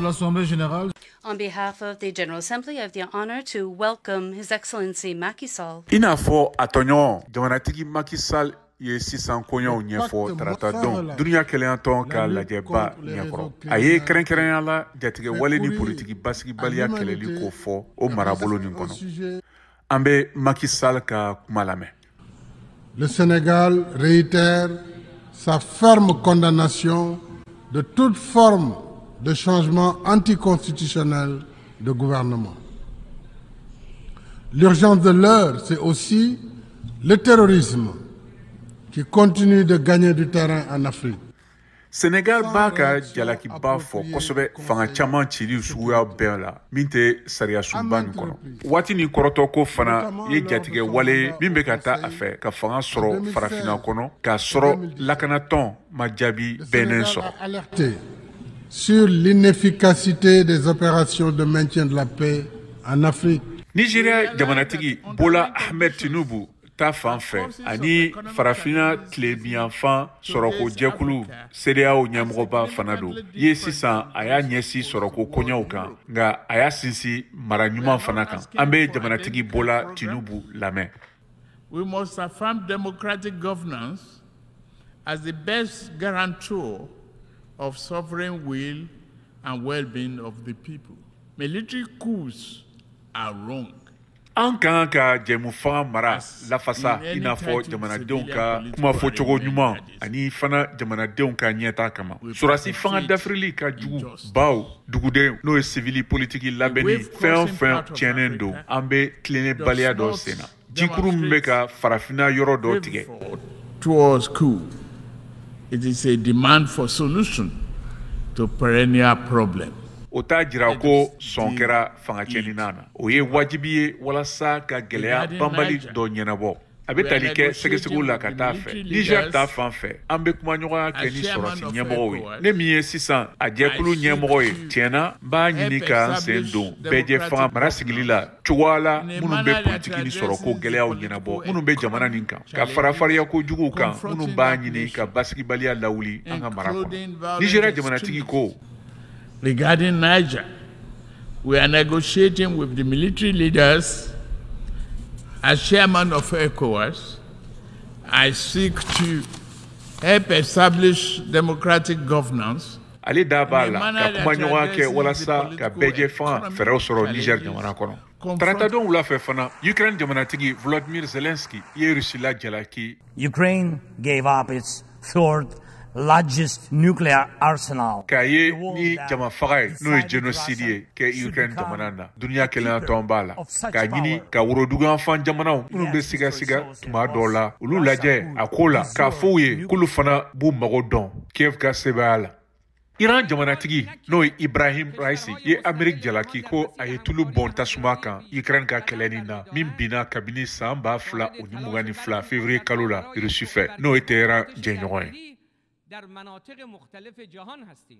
l'Assemblée générale, On behalf of the General Assembly, I have the honor to welcome His Excellency Macky Sall. I n'a fɔ a tɔɲɔgɔn, jamanatigi Macky Sall ye sisan koɲɛw ɲɛfɔ tarata don duniya kelenyatɔn ka lajɛba ɲɛkɔrɔ. A ye kɛrɛnkɛrɛnya la jatigɛ wale ni politiki basigibaliya kɛlɛli ko fɔ o marabolo nin kɔnɔ. An bɛ Macky Sall ka kuma lamɛn. Le Sénégal réitère sa ferme condamnation de toute forme de changement anticonstitutionnel de gouvernement. L'urgence de l'heure, c'est aussi le terrorisme qui continue de gagner du terrain en Afrique. Senegal b'a ka jalakiba fɔ kosɛbɛ fanga caman cili suguya bɛɛ la min tɛ sariyasunba nin kɔnɔ. Waati ni kɔrɔtɔko fana ye jatigɛ wale min bɛ ka taa a fɛ ka fanga sɔrɔ farafinna kɔnɔ, k'a sɔrɔ lakanatɔn ma jaabi bɛnnen sɔrɔ. Alerté sur l'inefficacité des opérations de maintien de la paix en Afrique. Nigeria jamanatigi Bola Ahmed Tinubu ta fan fɛ, ani farafinna tilebinyanfan sɔrɔko jɛkulu CEDEAO ɲɛmɔgɔba fana don ye, sisan a y'a ɲɛsin sɔrɔko koɲɛw kan, nka a y'a sinsin mara ɲuman fana kan. An bɛ jamanatigi Bola Tinubu lamɛn. We must affirm democratic governance as the best guarantor of sovereign will and well-being of the people. Military coups are wrong. An kan ka jɛmufanga mara lafasa, i n'a fɔ jamanadenw ka kumafɔcogo ɲuman ani fana jamanadenw ka ɲɛta kama. Sɔrɔdasi fanga dafirili ka jugu, baw duguden n'o ye sivili politiki labɛnni fɛn o fɛn tiɲɛnen don, an bɛ tilennebaliya dɔ sen na. Jikuru min bɛ ka farafinna yɔrɔ dɔ tigɛ. Towards coup. It is a demand for solution to perennial problem. O t'a jira ko sɔn kɛra fanga tiɲɛnina na. O ye wajibi ye walasa ka gɛlɛya banbali dɔ ɲɛnabɔ. A bɛ tali kɛ sɛgɛsɛgɛw la ka taa fɛ. Niger ta fan fɛ, an bɛ kumaɲɔgɔnya kɛ ni sɔrɔsi ɲɛmɔgɔw ye. Ne min ye sisan a jɛkulu ɲɛmɔgɔ ye, tiɲɛna n b'a ɲini ka n sen don bɛɛjɛ fanga mara sigili la cogoya la minnu bɛ politiki ni sɔrɔko gɛlɛyaw ɲɛnabɔ minnu bɛ jamana nin kan, ka fara fariyako juguw kan minnu b'a ɲini ka basigibaliya lawuli an ka mara kɔnɔ. Nigeria jamanatigi ko. Regarding Niger, we are negotiating with the military leaders. As chairman of ECOWAS, I seek to help establish democratic governance. Ale da b'a la ka kumaɲɔgɔnya kɛ walasa ka bɛɛjɛ fanga fɛɛrɛw sɔrɔ Niger jamana kɔnɔ. Taratadon wula fɛ fana, Ukraine jamanatigi Volodymyr Zelensky ye Russie la jalaki. Ukraine gave up its third largest nuclear arsenal. K'a ye ni jama faga ye, n'o ye génocide ye kɛ Ukraine jamana na. Duniya kelenya tɔn b'a la k'a ɲini ka woroduguyanfan jamanaw minnu bɛ sigasiga tuma dɔw la, olu lajɛ a ko la, k'a fɔ u ye k'olu fana b'u mago dɔn Kiev ka sebaaya la. Iran jamanatigi n'o ye Ibrahim Raisi ye Amerique jalaki ko a ye tulu bɔn tasuma kan Ukraine ka kɛlɛ nin na min binna kabini san 2022 février kalo la Russie fɛ, n'o ye Téhéran jɛɲɔgɔn ye. در مناطق مختلف جهان هستیم.